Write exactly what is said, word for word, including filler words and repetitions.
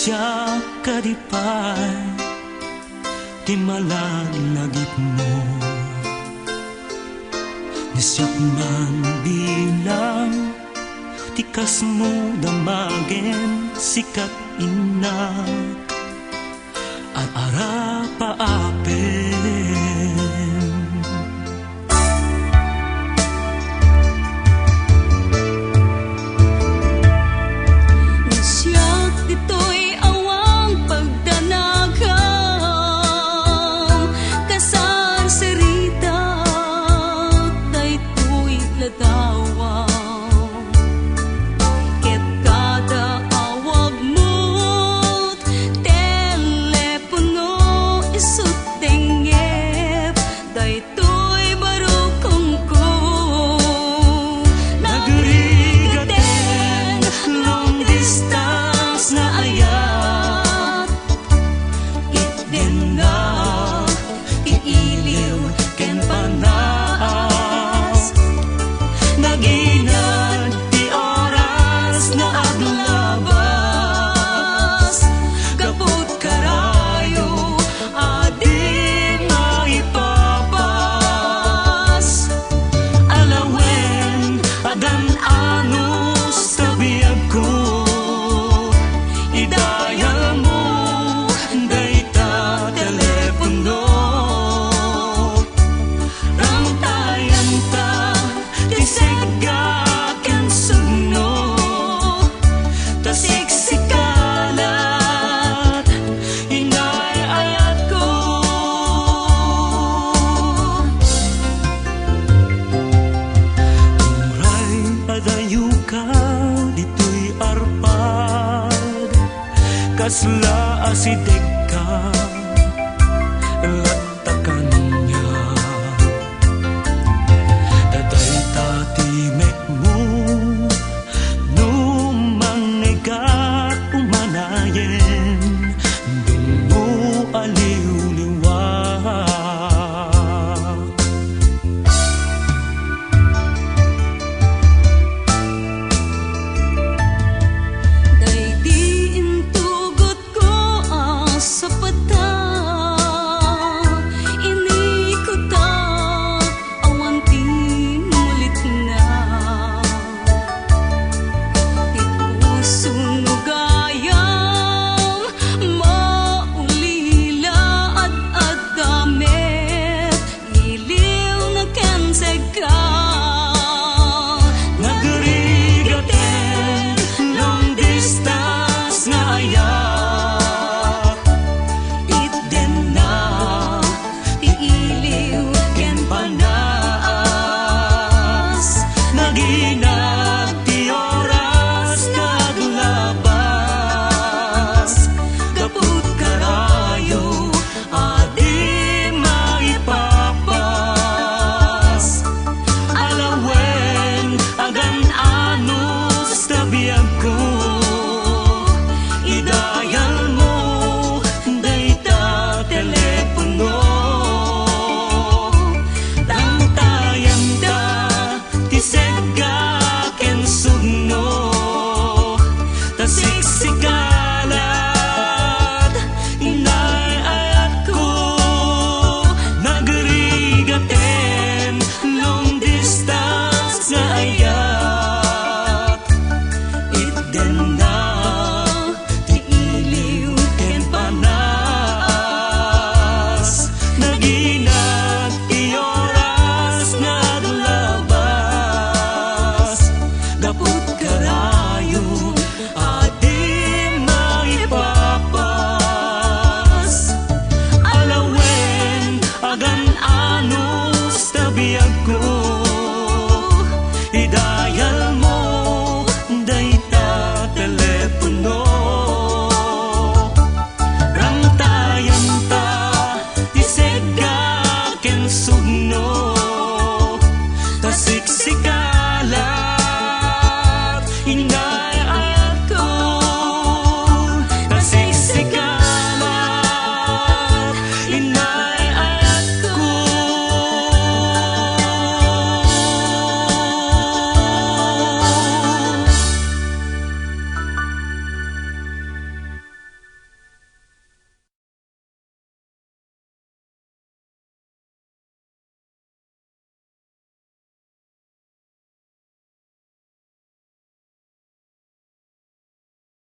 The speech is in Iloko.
Siak kadi pay ti malagip mo. Ni siak man bilang ti kasmo damagen sikat innak. At arapaapen. Siak ditoy awan pagdanagam, kasarsarita daytoy ladawam. Ket kada awagmo, telepono isu tengngep, daytoy barukongko. Nagrigaten long distance nga ayat. Itdennak ti iliw ken panaas. Naginad ti oras nga aglabas. Gaput karayo a di maipapas. Alawen, agan-anos ta biagko. Idayalmo dayta telepono. Rangtayanta ti segga ken sugno. Ta siksikalat inday ayatko. Uray adayoka ditoy arpad, kasla asideg